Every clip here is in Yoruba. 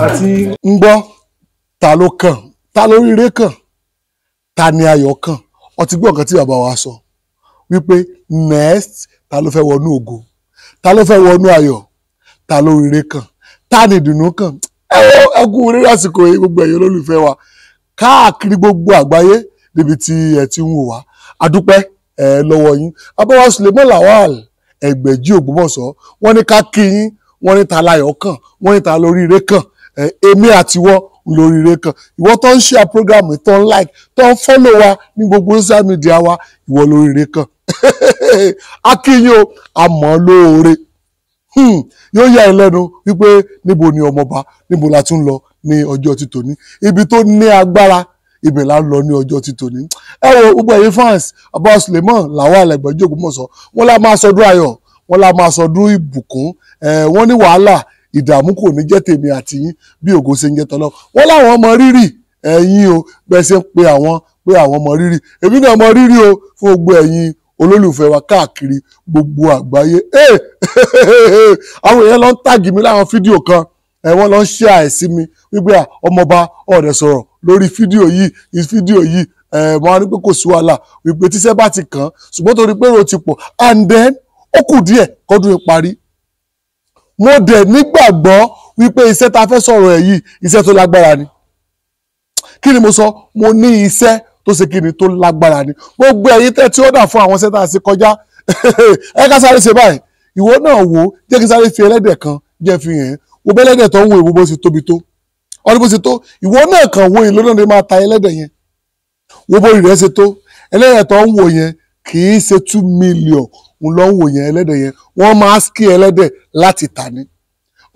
Àti ń gbọ́ ta ló kàn, ta ló ríre kàn, ta ni ayọ̀ kàn. Ọtí gbọ́ nǹkan tí bàbá wa sọ wípé next, ta ló fẹ́ wọnú ògo, ta ló fẹ́ wọnú ayọ̀, ta ló ríre kàn, ta ni ìdùnnú kàn. Ẹ wo, ẹ kú oríire àsìkò yìí, gbogbo ẹ̀yin olólùfẹ́ wa káàkiri gbogbo àgbáyé níbi tí ẹ ti ń wò wá. Adúpẹ́ ẹ lọ́wọ́ yín. Abáwá Suleiman Lawal Ẹgbẹ̀jì Ògbómọ̀ṣọ́, wọ́n ní ká kí yín, wọ́n ní ta láyọ̀ kàn, wọ́n ní ta lóríire kàn. Èmi àtiwọ́ lóríire kàn. Ìwọ tó ń share program, tó ń like, tó ń follow wa ní gbogbo social media wa, ìwọ lóríire kàn. A kí yín o, àmọ́ lóore. Yóò yà ẹ́ lẹ́nu wípé níbo ni ọmọọba, níbo la tún lọ ní ọjọ́ ti tòní, ibi tó ní agbára, ibẹ̀ la ń lọ ní ọjọ́ ti tòní. Ẹ wo gbogbo ẹ̀yin fans Bàbá Suleiman Lawal Ẹgbẹ̀jì Ògbómọ̀ṣọ́, wọ́n lá máa sọdún ayọ̀, wọ́n lá máa sọdún ìbùkún. Wọ́n ní wàhálà ìdààmú kò ní jẹ́ tèmi àti yín bí ògo ṣe ń jẹ́ tọ́lọ́. Wọ́n láwọn ọmọ rírì ẹ̀yin o, bẹ́ẹ̀ ṣe ń pe àwọn pé àwọn ọmọ rírì, èmi náà mọ rírì o fún gbogbo ẹ̀yin olólùfẹ́ wa káàkiri gbogbo àgbáyé. Àwọn èèyàn lọ ń tàgì mi láwọn fídíò kan, wọ́n lọ ń ṣe àìsí mi wípé ọmọọba ọ̀rẹ́ sọ̀rọ̀ lórí fídíò yìí, fídíò yìí. Mo á ní pé kò sí wàhálà, wípé tíṣẹ́ bá ti kàn án, ṣùgbọ́n torí pé èrò ti pọ̀ and then ó kù díẹ̀ kọ́dún yìí parí. Mo dẹ̀ nígbàgbọ́ wípé iṣẹ́ tá a fẹ́ sọ̀rọ̀ ẹ̀ yìí, iṣẹ́ tó lágbára ni. Kí ni mo sọ? Mo ní iṣẹ́ tó ṣe kí ni, tó lágbára ni. Gbogbo ẹ̀yin tẹ́ tí ó dà fún àwọn iṣẹ́ tá a ṣe kọjá, ẹ ká sáré ṣe báyìí. Ìwọ náà wò ó, jẹ́ kí n sáré fi ẹlẹ́dẹ̀ kan jẹ́ fi hàn ẹ́. Wo bẹ́lẹ́dẹ̀ tó ń wo ìwo bó ṣe tóbi tó, ọdún bó ṣe tó. Ìwọ náà kàn wo ìlú náà lè máa ta ẹlẹ́dẹ̀ yẹn, wo bó rẹ̀ ṣe tó. Ẹlẹ́dẹ̀ tó ń wò yẹn kì í ṣe 2 million ń lọ wò yẹn. Ẹlẹ́dẹ̀ yẹn, wọ́n máa ski ẹlẹ́dẹ̀ láti tà ní.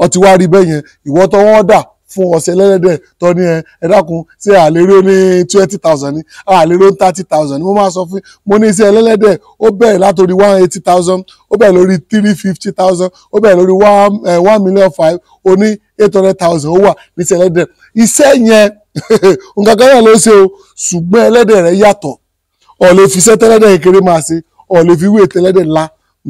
Ọtí wá rí bẹ́ẹ̀ yẹn. Ìwọ tó wọ́n dà fún ọ̀sẹ̀ ẹlẹ́dẹ̀ tó ní, ẹ dákun, ṣé àlérò ní 20,000 ní, àlérò ní 30,000 ní? Mo máa sọ fún mo ní iṣẹ́ ẹlẹ́dẹ̀, ó bẹ̀rẹ̀ látòrí 180,000, ó bẹ̀rẹ̀ lórí 350,000, ó bẹ̀rẹ̀ lórí 1.5 million, ó ní 800,000, ó wà níṣẹ́ ẹlẹ́dẹ̀. Iṣẹ́ yẹn, nǹkan kan náà ló ṣe o, ṣùgbọ́n ẹlẹ́dẹ̀ rẹ̀ yàtọ̀. Ò lè fi iṣẹ́ tẹ́lẹ́dẹ̀ kékeré máa ṣe, ò lè fi wé tẹ́lẹ́dẹ̀ ńlá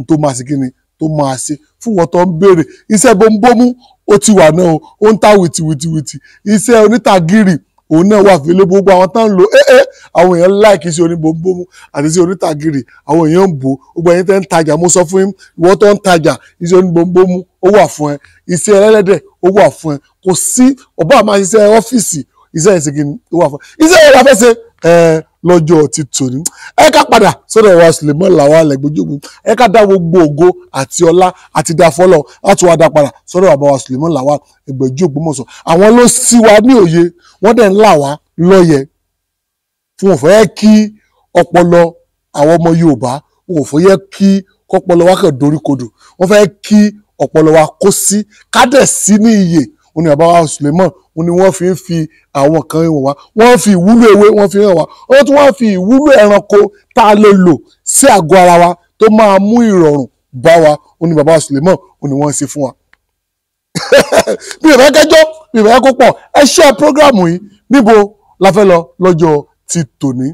tó máa ṣe. Kí ni tó máa ṣe fún wọn tó ń béèrè iṣẹ́ bóńbómú? Ó ti wà náà o, ó ń ta wìtìwìtìwìtì. Iṣẹ́ onítàgìrì, òun náà wà fílẹ̀. Gbogbo àwọn tó ń lò ẹ́, àwọn èèyàn like iṣẹ́ oníbòǹbòmù àti iṣẹ́ onítàgìrì, àwọn èèyàn ń bò. Gbogbo ẹ̀yin tẹ́ ń tajà, mo sọ fún yín, ìwọ tó ń tajà, iṣẹ́ oníbòǹbòmù ó wà fún ẹ, iṣẹ́ ẹlẹ́dẹ̀ ó wà fún ẹ. Kò sí ọba àmà iṣẹ́ ọ́fíìsì, iṣẹ́ ìsìnkì ó wà fún ẹ. Iṣẹ́ yẹn la fẹ́ ṣe ẹ lọ́jọ́ ti tòní. Ẹ ká padà sọ́dọ̀ wa Suleiman Lawal Ẹgbẹ̀jì. Ẹ ká dá gbogbo ògo àti ọlá àti dá fọ́lọ̀ láti wá dá padà sọ́dọ̀ bàbá wa Suleiman Lawal Ẹgbẹ̀jì Ògbómọ̀ṣọ́. Àwọn ló sí wa ní òye, wọ́n dẹ̀ ń là wá lọ́yẹ̀ fún òfẹ́ kí ọpọlọ àwọn ọmọ Yorùbá, wọn ò fẹ́ yẹ kí kọ́pọlọ wa kàn dorí kodò, wọ́n fẹ́ kí ọpọlọ wa kó sí, ká dẹ̀ sí ní iyè. Òun ni bàbá wa Suleiman, òun ni wọ́n fi ń fi àwọn kan hàn wá. Wọ́n fi ìwúlò ewé, wọ́n fi hàn wá. Wọ́n tún wọ́n fi ìwúlò ẹranko tá a lè lò sí àgọ́ ara wa tó máa mú ìrọ̀rùn bá wa. Òun ni bàbá wa Suleiman, òun ni wọ́n ń ṣe fún wa. Bí ìfẹ́ kẹjọ́, bí ìfẹ́ kó pọ̀, ẹ ṣe program yìí. Níbo la fẹ́ lọ lọ́jọ́ ti tòní?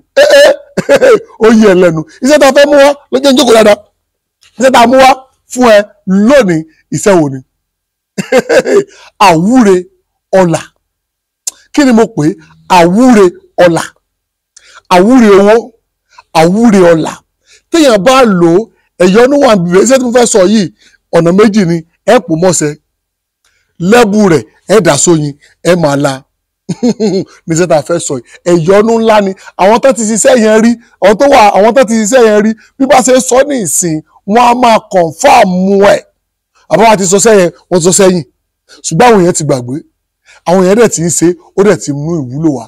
Ó yẹ ẹ lẹ́nu, iṣẹ́ tá a fẹ́ mú wá lọ́jọ́ ìjókòó dáadáa. Iṣẹ́ tá a mú wá fún ẹ lónìí, iṣẹ́ wo ni? Àwúre ọlà. Kí ni mo pè é? Àwúre ọlà, àwúre owó, àwúre ọlà. Téèyàn bá lò ó, ẹ̀yọ́nú wà níbi iṣẹ́ tí mo fẹ́ sọ yìí. Ọ̀nà méjì ni ẹ pò mọ́sẹ̀ lẹ́bù rẹ̀, ẹ dà sóyin, ẹ máa la níṣẹ́ tá a fẹ́ sọ yìí. Ẹ̀yọ́nú ńlá ni. Àwọn tó ti ṣiṣẹ́ yẹn rí, àwọn tó wà, àwọn tó ti ṣiṣẹ́ yẹn rí, bí bá ṣe sọ ní ìsìn, wọ́n á máa confirm ẹ̀. Àbá wa ti sọ sẹ́yìn, wọ́n ti sọ sẹ́yìn, ṣùgbọ́n àwọn èèyàn ti gbàgbé. Àwọn èèyàn dẹ̀ ti ń ṣe, ó dẹ̀ ti mú ìwúlò wá.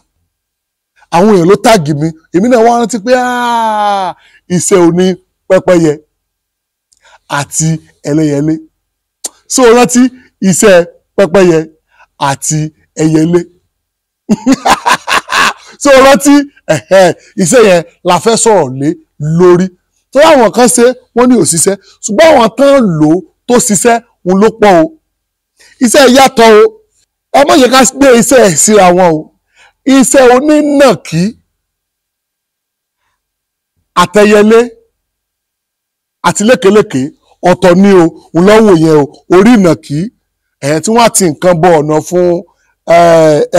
Àwọn èèyàn ló tag mi, èmi náà wá rántí pé iṣẹ́ oní pẹ́pẹ́yẹ àti ẹlẹ́yẹlé. So rántí iṣẹ́ pẹ́pẹ́yẹ àti ẹyẹlé? So rántí iṣẹ́ yẹn la fẹ́ sọ̀rọ̀ lé lórí. Tó àwọn kan ṣe wọ́n ní ò ṣiṣẹ́, ṣùgbọ́n àwọn tán lò ó tó ṣiṣẹ́ òun ló pọ̀ o. Iṣẹ́ yàtọ̀ o, ẹ má jẹ́ ká gbé iṣẹ́ ẹ̀ síra wọn o. Iṣẹ́ onínàkí àtẹyẹlé àti lékelèké ọ̀tọ̀ ni o, òun lọ́wọ́ yẹn o. Orí ìnàkí ẹ̀ tí wọ́n á ti nǹkan bọ ọ̀nà fún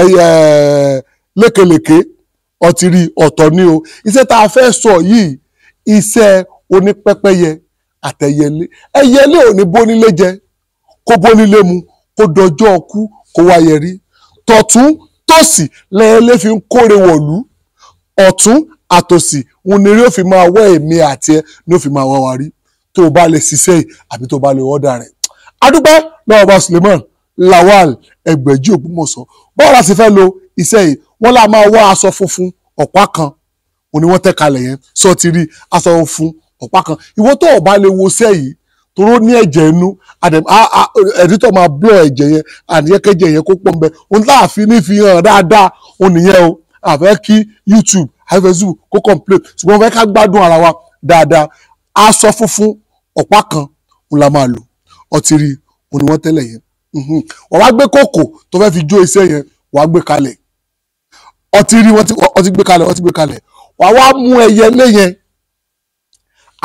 ẹyẹ lékelèké ọtí rí ọ̀tọ̀ ni o. Iṣẹ́ tá a fẹ́ sọ yìí, iṣẹ́ onípẹ́pẹ́yẹ àtẹyẹlé. Ẹyẹlé ò ní bónílé jẹ, kó bónílé mu, kó dọjọ́ ọkú kó wáyẹ rí. Tọ̀tún tòsì lẹ́yẹlé fi ń kóre wọ̀lú, ọ̀tún àtòsì òun ni yóò fi máa wọ́ èmi àti ẹ ní ó fi máa wá wa rí, tó o bá lè ṣiṣẹ́ yìí àbí tó o bá lè ọ̀dà rẹ̀. Adúpẹ́ lọ́wọ́ bá Suleiman Lawal Ẹgbẹ̀jì Ògbómọ̀ṣọ́. Báwo la sì fẹ́ lo iṣẹ́ yìí? Wọ́n lá máa wá aṣọ funfun ọ̀pá kan, òun ni wọ́n tẹ́ kalẹ̀ yẹn. Sọ ti rí aṣọ funfun ọ̀pá kan. Ìwọ tó o bá lè wo iṣẹ́ yìí, toró ní ẹ̀jẹ̀ inú, ẹ̀dítọ̀ máa blọ̀ ẹ̀jẹ̀ yẹn, àníyẹ́kẹ́jẹ̀ yẹn kó pọ̀ nbẹ. Òun láàfin ní fi hàn dáadáa òun nìyẹn o. Àfẹ́ kí YouTube àfẹ́ Facebook kó complain, ṣùgbọ́n fẹ́ ká gbádùn ara wa dáadáa. Aṣọ funfun ọ̀pá kan òun la máa lò. Ọtí rí òun ni wọ́n tẹ́lẹ̀ yẹn. Wọ́n wá gbé kòkò tó fẹ́ fi jó iṣẹ́ yẹn, wọ́n á gbé kalẹ̀. Ọtí rí wọ́n ti gbé kalẹ̀, wọ́n ti gbé kalẹ̀. Wọ́n wá mú ẹyẹlé yẹn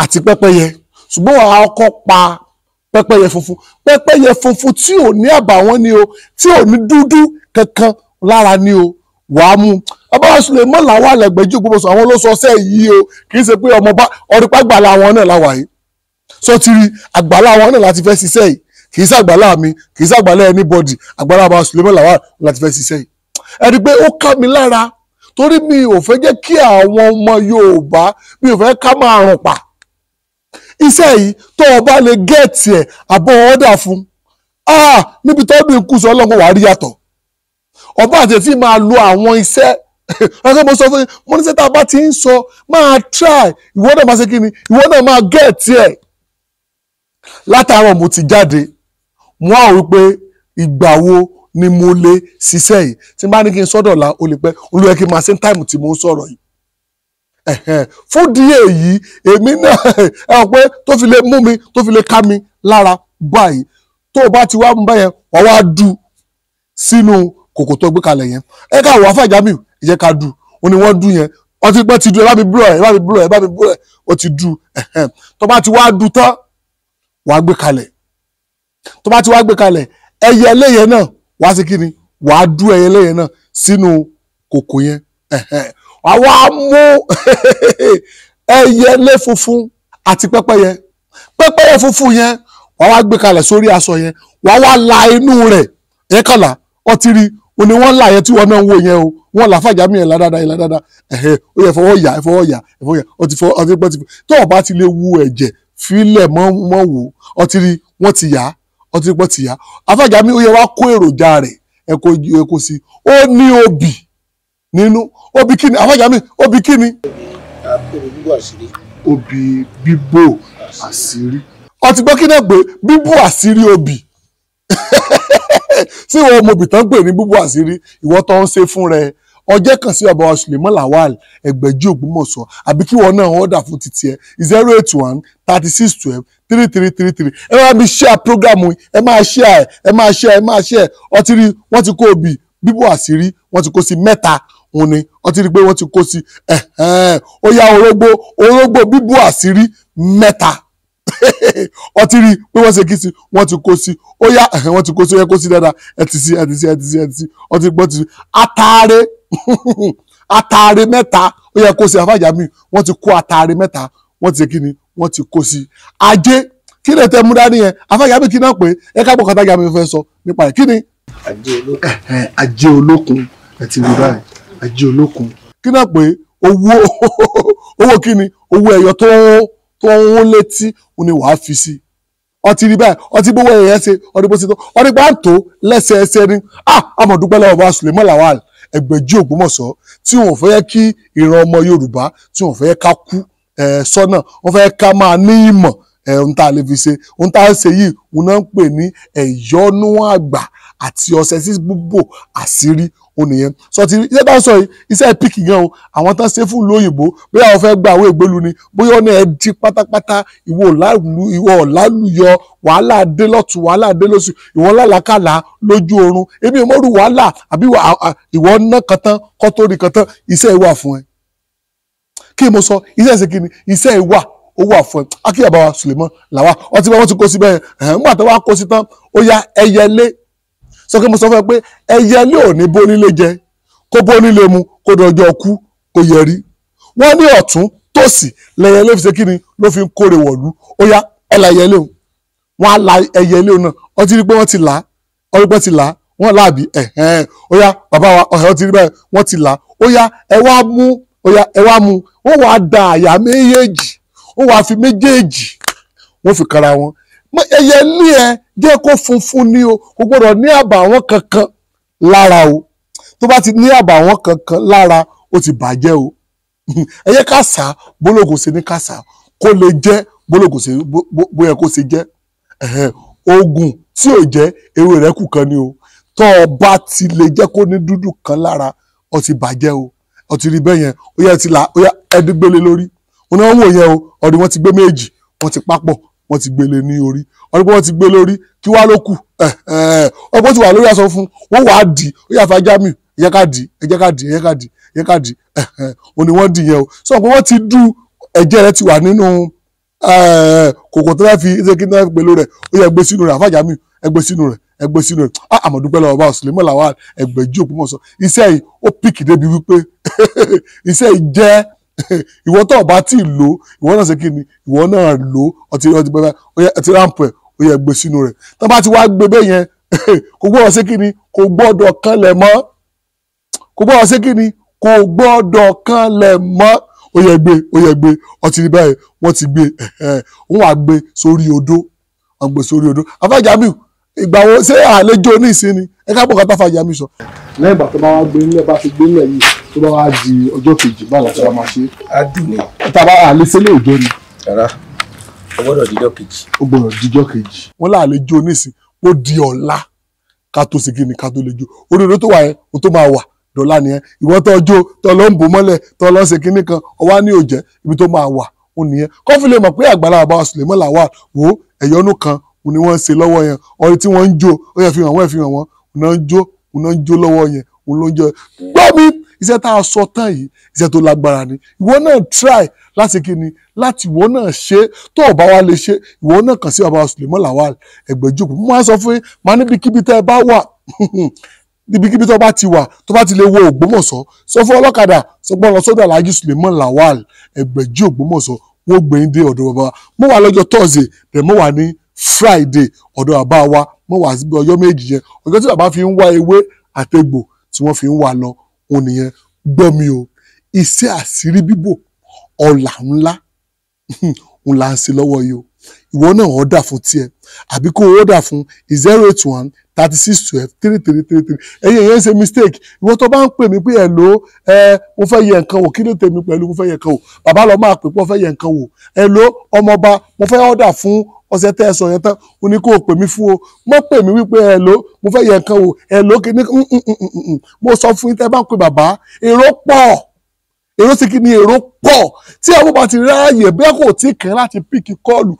àti pẹ́pẹ́yẹ, ṣùgbọ́n wọ́n á kọ́ pa pẹ́pẹ́yẹ funfun. Pẹ́pẹ́yẹ funfun tí ò ní àbàwọ́n ni o, tí ò ní dúdú kankan lára ni o, wàá mú. Bàbá Suleiman Lawal Ẹgbẹ̀jì Ògbómọ̀ṣọ́ àwọn ló sọ ọsẹ yìí o, kì í ṣe pé ọmọọba ọdúnpá àgbàlá wọn náà láwà yìí. Sọ ti rí àgbàlá wọn náà láti fẹ́ ṣiṣẹ́ yìí, kì í ṣàgbàlá mi, kì í ṣàgbàlá anybody, àgbàlá bàbá Suleiman Lawal láti fẹ́ ṣiṣẹ́ yìí. Ẹ rí i pé ó ká mi lára, torí mi ò fẹ́ jẹ́ kí àwọn ọmọ Yorùbá, mi ò fẹ́ ká máa rùn pa. Iṣẹ́ yìí tó o bá lè gẹ́ẹ̀tì ẹ̀ àbọ̀ ọ̀dà fún níbi tó dùn ikú sọ ọlọ́run wàá rí yàtọ̀. Ọba àti ètí máa lo àwọn iṣẹ́ ọ̀sẹ̀ mo sọ fún yín, mo ní sẹ́ta bá ti ń sọ máa try, ìwọ náà máa ṣe kí ni, ìwọ náà máa gẹ́ẹ̀tì ẹ̀. Látàárọ̀ mo ti jáde, mo á wí pé ìgbà wo ni mo lè ṣiṣẹ́ yìí. Tí n bá ní kí n sọ́dọ̀ la ó lè pẹ́, olú yẹ kí n máa ṣe táìmù tí mo ń sọ̀rọ̀ yìí. Fún díẹ̀ yìí èmi náà ẹ rò pé tó fi lè mú mi, tó fi lè ká mi lára báyìí. Tó o bá ti wá mú báyẹn, wàá wá dù sínú kòkò tó gbé kalẹ̀ yẹn. Ẹ ká wọ afájàmí, ẹ jẹ́ ká dù. Ó ní wọ́n dù yẹn, wọ́n ti pẹ́ ti dù, ẹ bá mi búrọ̀ ẹ, ẹ bá mi búrọ̀ ẹ, ẹ bá mi búrọ̀ ẹ, ó ti dù. Tó bá ti wá dù tán, wàá gbé kalẹ̀. Tó bá ti wá gbé kalẹ̀, ẹyẹ ẹlẹ́yẹ náà wàá ṣe kí ni, wàá dù ẹyẹ ẹlẹ́yẹ náà sínú kòkò yẹn. Wàá wá mú ẹyẹlé funfun àti pẹ́pẹ́yẹ. Pẹ́pẹ́yẹ funfun yẹn wàá wá gbé kalẹ̀ sórí aṣọ yẹn, wàá wá la inú rẹ̀ yẹn kànlá. Ọtí rí o ní wọ́n là yẹn tí wọ́n náà ń wò yẹn o, wọ́n là fàjámì yẹn ládàá yẹn ládàá. Ó yẹ fọwọ́ yà, fọwọ́ yà, fọwọ́ yà, ọtí fọ ọtí pẹ́ ti fọ. Tó o bá ti lè wu ẹ̀jẹ̀ fílẹ̀ mọ́ mọ́ wò, ọtí rí wọ́n ti yá, ọtí pẹ́ ti yá. Afájàmí ó yẹ wá kó èròjà rẹ̀ ẹ kó sí. Ó ní obì nínú. Obì kíni afájàmí? Obì kíni? Obì bíbò àṣírí. Obì bíbò àṣírí. Ọtí gbọ́ kí náà pé bíbò àṣírí obì. Sí ìwọ ọmọbì tán pè ní bíbò àṣírí, ìwọ tó ń ṣe fún rẹ. Ọjẹ́ kan sí bàbá Suleiman Lawal Ẹgbẹ̀jì Ògbómọ̀ṣọ́, àbí kí wọn náà ọ̀dà fún títí ẹ 081 36 12 3333. Ẹ máa mi share program yìí, ẹ máa share ẹ, ẹ máa share ẹ, máa share. Ọtí rí wọ́n ti kó obì bíbò àṣírí, wọ́n ti kó sí mẹ́ta òun ni ọtí rí pé wọ́n ti kó sí. Ó yá orógbó, orógbó bíbò àṣírí mẹ́ta. Ọtí rí pé wọ́n ṣe kí sí, wọ́n ti kó sí. Ó yá wọ́n ti kó sí, ó yẹ kó sí dáadáa. Ẹ ti sí, ẹ ti sí, ẹ ti sí, ẹ ti sí. Ọtí gbọ́ ti sí. Ataare ataare mẹ́ta ó yẹ kó sí afájàmí, wọ́n ti kó ataare mẹ́ta, wọ́n ti ṣe kí ni, wọ́n ti kó sí. Ajé kí lè tẹ mú dání yẹn afájàmí kí náà pé ẹ ká gbọ́ kọ́tàjà mi fẹ́ sọ nípa ẹ̀ kí ni. Ajé olókun. Ajé olókun ẹ ti rí báyìí, ajé olókun kí náà pé owó owó kí ni, owó ẹyọ tó ń létí òun ni wàá fi sí. Ọtí rí báyìí, ọtí gbówó ẹyẹ yẹn ṣe ọdún bó ṣe tó ọdún bá ń tó lẹ́sẹẹsẹ ni. Àmọ́ dúpẹ́ lọ́wọ́ bá Suleiman Lawal Ẹgbẹ̀jì Ògbómọ̀ṣọ́ tí wọ́n fẹ́ kí ìran ọmọ Yorùbá, tí wọ́n fẹ́ ká kú sọ́nà, wọ́n fẹ́ ká máa ní ìmọ̀ ohun tá a lè fi ṣe. Ohun tá a ṣe yìí òun náà ń pè ní ẹ̀yọ́nú àgbà àti ọṣẹ sí bíbò àṣírí ó nìyẹn. Sọ ti iṣẹ́ bá ń sọ yìí, iṣẹ́ píkì gan o. Àwọn tán ṣe fún lóyìnbó, bóyá wọ́n fẹ́ gba àwọn ìgbélu ni, bóyá ọ̀nà ẹ̀ di pátápátá, ìwọ ọ̀làlùyọ, wàhálà dé lọ́tún, wàhálà dé lósì, ìwọ lálàkàlà lójú oorun, èmi ò mọ̀rù wàhálà àbí ìwọ ná kan tán kọ́ tó rí kan tán. Iṣẹ́ ìwà fún ẹ. Kí mo sọ iṣẹ́ ìṣe kí ni iṣẹ́ ìwà ó wà fún ẹ. Akíyàbá wa Suleiman Lawal ọtí bá wọn ti kó síbẹ̀ ẹ̀ ńgbà tó wá kó sí tán, ó yá ẹyẹlé. Sọ pé mo sọ fún ẹ pé ẹyẹlé ò ní bónílé jẹ, kó bónílé mu, kó dọjọ́ kú, kó yẹrí. Wọ́n ní ọ̀tún tòsì lẹyẹlé fi ṣe kí ni ló fi ń kórè wọ̀lú. Ó yá ẹ la ẹyẹlé o. Wọ́n á la ẹyẹlé o náà. Ọtí rí pé wọ́n ti là á, ọtí pé ti là á, wọ́n láàbí ẹ̀hẹ́n. Ó yá bàbá wa ọ̀hẹ́ ọtí rí báyìí, wọ́n ti là á. Ó yá ẹ wá mú, ó yá ẹ wá mú. Wọ́n wá da àyà méjèèjì, wọ́n wá fi méjèèjì, wọ́n fi kara wọn. Ẹyẹlé ẹ jẹ́ kó funfun ni o, kò gbọ́dọ̀ ní àbàwọ́n kankan lára o. Tó bá ti ní àbàwọ́n kankan lára, ó ti bàjẹ́ o. Ẹ yẹ ká sá bólógùn ṣe ní ká sá, kó lè jẹ́ bólógùn ṣe bóyá kó ṣe jẹ́. Oògùn tí ò jẹ́ ewé rẹ̀ kù kan ni o. Tó o bá ti lè jẹ́ kó ní dúdú kan lára, ó ti bàjẹ́ o. Ó ti rí bẹ́ẹ̀ yẹn, ó yẹ ti là, ó yẹ ẹdíngbélé lórí. Wọ́n ní wọ́n wò yẹn o, ọdún wọ́n ti gbé méjì, wọ́n ti papọ̀, wọ́n ti gbélé ní orí. Ọdún wọ́n ti gbé lórí, kí wá ló kù? Ọgbọ́n ti wà lórí aṣọ fún, wọ́n wàá dì, ó yà fàájà mi, ẹ jẹ́ ká dì, ẹ jẹ́ ká dì, ẹ jẹ́ ká dì, ẹ jẹ́ ká dì. Òun ni wọ́n dì yẹn o. Sọ pé wọ́n ti dú ẹ̀jẹ̀ rẹ̀ ti wà nínú kòkò tó fẹ́ fi ṣe kí ní wọ́n fi pẹ̀lú rẹ̀, ó yẹ gbé sínú rẹ̀, àfàjà mi, ẹ gbé sínú rẹ̀, ẹ gbé sínú rẹ̀. Àmọ́ dúpẹ́ lọ́wọ́ bá Suleiman Lawal Ẹgbẹ̀jí Ògbómọ̀ṣọ́. Iṣẹ́ yìí ó pìkì débi wípé iṣẹ́ yìí jẹ́ ìwọ tó o bá tí ì lò, ìwọ náà ṣe kí ni, ìwọ náà lò, ọtí ọtí bẹ́ẹ̀, ó yẹ ti ráǹpù ẹ̀, ó yẹ gbé sínú rẹ̀. Tó bá ti wá gbé bẹ́ẹ̀ yẹn, kò gbọ́dọ̀ ṣe kí ni, kò gbọ́dọ̀ kanlẹ̀ mọ́. Kò gbọ́dọ̀ ṣe kí ni, kò gbọ́dọ̀ kanlẹ̀ mọ́. Ó yẹ gbé, ó yẹ gbé, ọtí rí báyìí, wọ́n ti gbé, wọ́n wá gbé sórí odó, wọ́n gbé sórí odó. Afájàmí, ìgbà wo ṣé àlejò ní ìsinmi? Ẹ ká bọ̀ ká táfàjàmí sọ. Lẹ́yìn ìgbà tó bá wá gbé nílẹ̀, bá ti gbé nílẹ̀ yìí, tó bá wá di ọjọ́ kejì, báwo la ṣe máa ṣe? Á dùn ní. Tàbá àlè sílé òjò ni. Rárá, ó gbọ́dọ̀ dijọ́ kejì. Ó gbọ́dọ̀ dijọ́ kejì. Wọ́n láàlejò nísìn, ó di ọ̀la ká tó ṣe kí ni, ká tó lè jó. Orí odó tó wà yẹn, ó tó máa wà dọ̀la nìyẹn. Ìwọ tó jó, tó lọ ń bò mọ́lẹ̀, tó lọ ṣe kinní kan, ọwá ní òjẹ́, ibi tó máa wà, ó nìyẹn. Kọ́fí lè mọ̀ pé àgbàlá bàbá Suleiman Lawal, wò ó, ẹ̀yọ́nú kan ni wọ́n ń ṣe lọ́wọ́ yẹn. Ọ̀rẹ́ tí wọ́n ń jó, ó yẹ fi hàn wọ́n, fi hàn wọ́n, òun ń jó, òun ń jó lọ́wọ́ yẹn, òun ló ń jó. Gbọ́ mi, iṣẹ́ tá a sọ tán yìí, iṣẹ́ tó lágbára ni. Ìwọ náà try láti kí ni, láti ìwọ náà ṣe, tó o bá wá lè ṣe, ìwọ náà kàn sí bàbá Suleiman Lawal Ẹgbẹ̀jí Ògbómọ̀ṣọ́. Mo máa ń sọ fún yín, màá níbikíbi tẹ́ ẹ bá wà, níbikíbi tó bá ti wà, tó bá ti lè wo Ògbómọ̀ṣọ́, sọ fún ọlọ́kadà, sọ pé lọ sọ́dọ̀ Alhaji Suleiman Lawal Ẹgbẹ̀jí Ògbómọ̀ṣọ́, wọ́n gbé yín dé ọ̀dọ̀ bàbá wa. Mo wà lọ́jọ́ Thursday, dẹ̀ mo wà ní Friday ọ̀dọ̀ bàbá wa, mo wà síbi ọjọ́ méjì yẹn. Ọjọ́ tí bàbá fi ń wá ewé àtegbò tí wọ́n fi ń wá lọ, òun nìyẹn. Gbọ́ mi o, iṣẹ́ àṣírí bíbò ọ̀là ńlá òun là ń ṣe lọ́wọ́ yìí o. Ìwọ náà ọ̀dà fún tiẹ̀, àbí kó o ọ̀dà fún 081 36 12 33 33. Ẹ̀yin èèyàn ṣe mistake. Ìwọ tó bá ń pè mí pé ẹ̀ ló ẹ mo fẹ́ yẹ nǹkan wò, kí ló tèmi pẹ̀lú mo fẹ́ yẹ nǹkan wò? Bàbá lọ máa pè pé mo fẹ́ yẹ nǹkan wò. Ẹ ló ọmọọba mo fẹ́ ọ̀dà fún ọ̀sẹ̀ tẹ́ ẹ sọ yẹn tán, ó ní kó o pè mí fún o. Mo pè mí wípé ẹ ló mo fẹ́ yẹ nǹkan wò, ẹ ló kí ní mo sọ fún yín tẹ́ bá ń pè bàbá, èrò pọ̀. Èrò sì kí ni èrò pọ̀. Tí àwọn bá ti ráàyè bẹ́ẹ̀ kò tí kàn láti píkì kọ́ọ̀lù,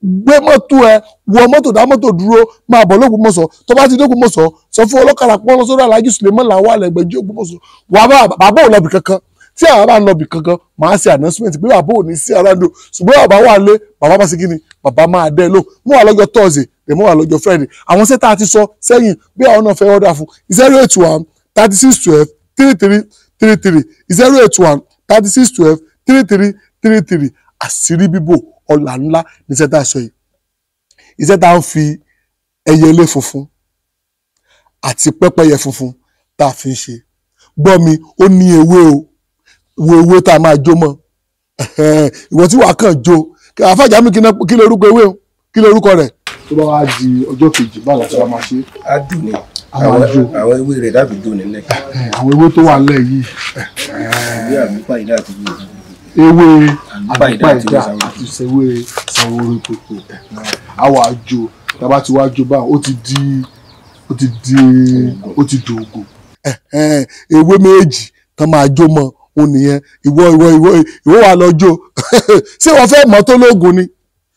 gbé mọ́tò ẹ, wọ mọ́tò, dá mọ́tò dúró, máa bọ̀ l'Ógbómọ̀ṣọ́. Tó bá ti dé Ògbómọ̀ṣọ́, sọ fún ọlọ́kadà pọ́n lọ sọ́dọ̀ Alhaji Suleiman Lawal Ẹgbẹ̀jí Ògbómọ̀ṣọ́. Wà á bàbá ò lọ́bì kankan. Tí àwọn bá ń lọ́bì kankan, màá ṣe announcement pé bàbá ò ní sí around o. Ṣùgbọ́n bàbá wà lé, bàbá bá ṣe kí ni, bàbá máa dẹ́ lò. Mo wà lọ́jọ́ Thursday, dẹ̀ mo wà lọ́jọ́ Friday. Àwọn sẹ́tà ti sọ sẹ́yìn bí àwọn náà fẹ́ order fún 081 36 12 33 33 081 36 12 33 33. Àṣírí bíbò ọ̀là ńlá ní iṣẹ́ tá a sọ yìí. Iṣẹ́ tá a ń fi ẹyẹlé funfun àti pẹ́pẹ́yẹ funfun tá a fi ń ṣe. Gbọ́ mi, ó ní ewé o, wo ewé tá a máa jó mọ́. Ìwọ tí wàá kàn jó, àfàjà mi kí lorúkọ ewé o, kí lorúkọ rẹ̀? Tó bá wá di ọjọ́ kejì, báwo la ṣe máa ṣe? Á dùn ní. Àwọn ewé rẹ̀ dàbí dùn nílẹ̀. Àwọn ewé tó wà nílẹ̀ yìí. Ewé àlùpàyídà àti ewé àlùpàyídà àti ewé sàwòrò tòtò. Àwọn àjò tàbá ti wá jó báwọn, ó ti di ó ti di ó ti dògò. Ewé méjì tán máa jó mọ́ òun nìyẹn. Ìwọ ìwọ ìwọ ìwọ wà lọ jó. Ṣé wọ́n fẹ́ mọ́ tó lóògùn ni?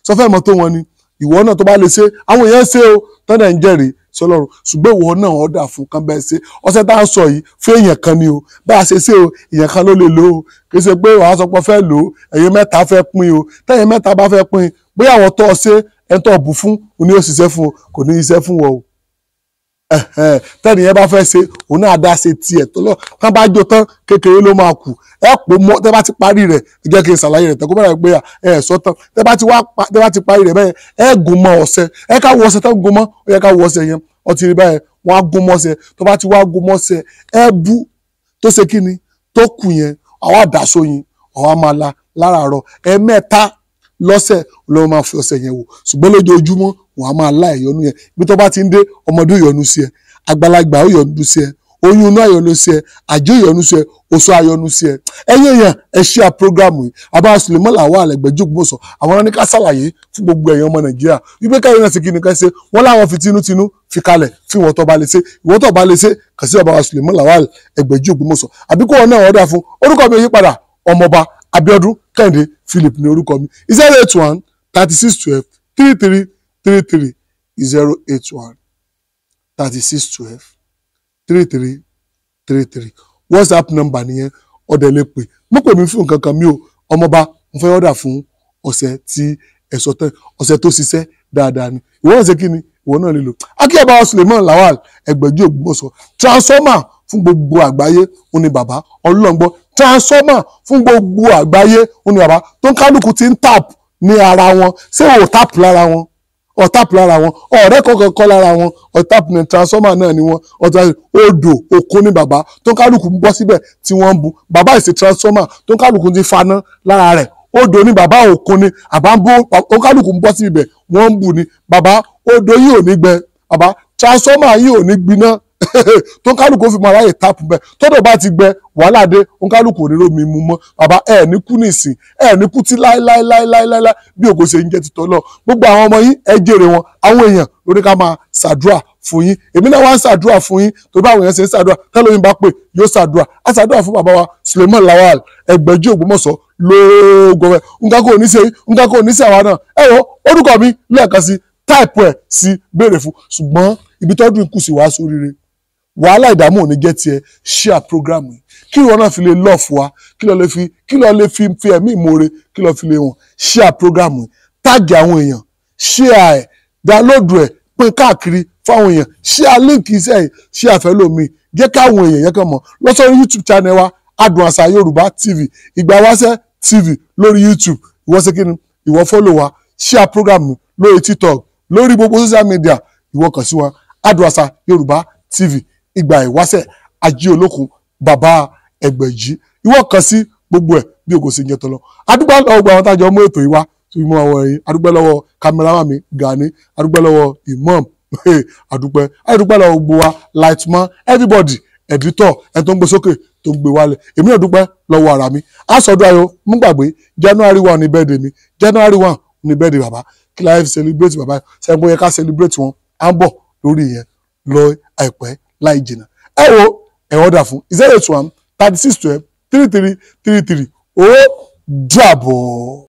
Sọ fẹ́ mọ́ tó wọn ni? Ìwọ náà tó bá lè ṣe, àwọn èèyàn ṣe o, tọ́ndẹ̀ ń jẹ́rìí sọlọ́run. Ṣùgbọ́n ìwọ náà ọ̀dà fún kan bẹ́ẹ̀ ṣe. Ọṣẹ tá à ń sọ yìí fún èèyàn kan ni o, bá a ṣe ṣe o, èèyàn kan ló lè lò ó. Kì í ṣe pé wàá sọ pé fẹ́ lò ó, ẹ̀yin mẹ́ta fẹ́ pín o. Tẹ́yin mẹ́ta bá fẹ́ pín, bóyá àwọn tó ọ ṣe ẹ̀ tó bù fún òní ó ṣiṣẹ́ fún o, kò ní ṣiṣẹ́ fún wọn o. Tẹ́ni yẹn bá fẹ́ ṣe, òun náà dá ṣe tiẹ̀ tó lọ. Tán bá jó tán, kékeré ló máa kù. Ẹ pò mọ́, tẹ́ bá ti parí rẹ̀, ẹ jẹ́ kí n ṣàlàyé rẹ̀ tẹ́ kó bá rẹ̀ pé ẹ sọ tán. Tẹ́ bá ti parí rẹ̀ bẹ́ẹ̀, ẹ gún mọ́ ọṣẹ. Ẹ ká wọ ọṣẹ tán gún mọ́, ó yẹ ká wọ ọṣẹ yẹn. Ọtí rí báyẹn, wọ́n á gún mọ́ ọṣẹ. Tó bá ti wá gún mọ́ ọṣẹ, ẹ bú tó ṣe kí ni tó kù yẹn, àwa dà sóyin, àwa máa la láràárọ̀. Ẹ̀ẹ̀mẹ́ta lọ́sẹ̀ ló máa fi ọṣẹ yẹn wò. Ṣùgbọ́n lójoojúmọ́ wọ́n á máa lá ìyọnu yẹn. Ibi tó bá ti ń dé, ọmọdé ò yọnu sí ẹ, àgbàlagbà ò yọnu sí ẹ, oyún inú àyọnu sí ẹ, àjò ìyọnu sí ẹ, oṣù àyọnu sí ẹ. Ẹ̀yin èèyàn, ẹ ṣíà prógrámù yìí. Àbá Suleiman Lawal Ẹgbẹ̀jì Ògbómọ̀ṣọ́, àwọn ní ká ṣàlàyé fún gbogbo ẹ̀yin ọmọ Nàìjíríà wípé káyọ̀ náà ṣe kí ni ká ṣe. Wọ́n láwọn fi tinútinú fi kalẹ̀ fún ìwọ tó bá lè ṣe. Ìwọ tó bá lè ṣe, kàn sí bàbá Suleiman Lawal Ẹgbẹ̀jì Ògbómọ̀ṣọ́, àbí kó wọn náà ọ̀dà fún. Orúkọ mi ò yí padà, Ọmọọba Abíọ́dún Kẹ́hìndé Philip ní orúkọ mi. 081 36 12 33 33, 081 36 12 33 33. WhatsApp number nìyẹn, ọ̀dẹ̀ lè pè. Mo pè mí fún nǹkan kan mi ò, ọmọọba mo fẹ́ ọ̀dà fún ọ̀sẹ̀ tí ẹ̀sọ́ tán, ọ̀sẹ̀ tó ṣiṣẹ́ dáadáa ni. Ìwọ náà ṣe kí ni? Ìwọ náà lè lò. Akíyàbá Suleiman Lawal Ẹgbẹ̀jì Ògbómọ̀ṣọ́, transformer fún gbogbo àgbáyé ó ní bàbá ọlọ́ngbọ́n. Transformer fún gbogbo àgbáyé ó ní bàbá tó ń kálukú ti ń tap ní ara wọn. Ṣé ò tap lára wọn? Ọ̀ tap lára wọn, ọ̀rẹ́ kọ̀ọ̀kan kọ́ lára wọn, ọ̀ tap ní transformer náà ni wọn. Ọ̀tá odò òkun ní bàbá tó ń kálukú ń bọ́ síbẹ̀ tí wọ́n ń bu. Bàbá ìṣe transformer tó ń kálukú ti faná lára rẹ̀. Odò ní bàbá, òkun ni àbá ń bó, ó kálukú ń bọ́ síbẹ̀ wọ́n ń bu ni. Bàbá, odò yìí ò ní gbẹ, bàbá transformer yìí ò ní gbiná tó ń kálukú fi máa ráyè táàpù bẹ́ẹ̀. Tọ́dọ̀ bá ti gbẹ, wàhálà dé, ó ń kálukú ò ní rómi mu mọ́. Bàbá, ẹ ní kú nìsín, ẹ ní kú tí láéláéláéláé bí ògo ṣe ń jẹ́ títọ́ lọ. Gbogbo àwọn ọmọ yín, ẹ jèrè wọn. Àwọn èèyàn lórí ká máa ṣàdúrà fún yín. Èmi náà wá ń ṣàdúrà fún yín, tó bá àwọn èèyàn ṣe ń ṣàdúrà, tẹ́lómi bá pè yóò ṣàdúrà. Á ṣàdúrà fún bàbá wa Suleiman Lawal Ẹgbẹ̀jì Ògbómọ̀ṣọ́ lóògùn rẹ̀. Nǹkan kò ní ṣe, nǹkan kò ní ṣe àwa náà. Ẹ wo orúkọ mi lẹ́ẹ̀kan sí, táìpù ẹ̀ sí, béèrè fún. Ṣùgbọ́n ibi tọ́dún ikú sì wá sóríire, wàhálà ìdààmú ò ní jẹ́ tiẹ̀. Share program yìí kí ìwọ náà fi lè love wa, kí lọ lè fi, kí lọ lè fi fi ẹ̀mí ìmoore, kí lọ fi lè wọ̀n. Share program yìí, tag àwọn èèyàn, share ẹ̀, download ẹ̀, pín káàkiri fáwọn èèyàn, share link iṣẹ́ yìí, share fẹ́ lómi, jẹ́ káwọn èèyàn yẹn kàn mọ̀. Lọ sórí YouTube channel wa, Adùn Àṣà Yorùbá TV, Ìgbà Wáṣẹ̀ TV lórí YouTube. Ìwọ ṣe kí ni? Ìwọ follow wa, share program yìí lórí TikTok, lórí gbogbo social media. Ìwọ kàn sí wa, Adùn Àṣà Yorùbá TV, Ìgbà Ìwáṣẹ̀, Ajé Olókun, bàbá Ẹgbẹ̀jì. Ìwọ kàn sí gbogbo ẹ̀ bí ògo ṣe ń jẹ tọ́lọ. Adúpẹ́ lọ́wọ́ gbogbo àwọn tájọ mú ètò yìí wá tó mú àwọn ẹ̀yìn. Adúpẹ́ lọ́wọ́ kámẹ́rámà mi Gani, adúpẹ́ lọ́wọ́ Imam, adúpẹ́, adúpẹ́ lọ́wọ́ gbogbo wa, lightman, everybody, editor, ẹni tó ń gbé sókè tó ń gbé wálẹ̀. Èmi náà dúpẹ́ lọ́wọ́ ara mi. Aṣọ́dún ayọ̀, mú gbàgbé, January 1 ní birthday mi, January 1 ní birthday bàbá. Kí la fi celebrate bàbá? Sẹ́yìn bóyá ká celebrate wọn, à ń bọ̀ lórí ìyẹn lọ àìpẹ́ láì jìnnà. Ẹ wo ẹ ọ̀dà fún 081 36 12 33 33. Ó dàbọ̀.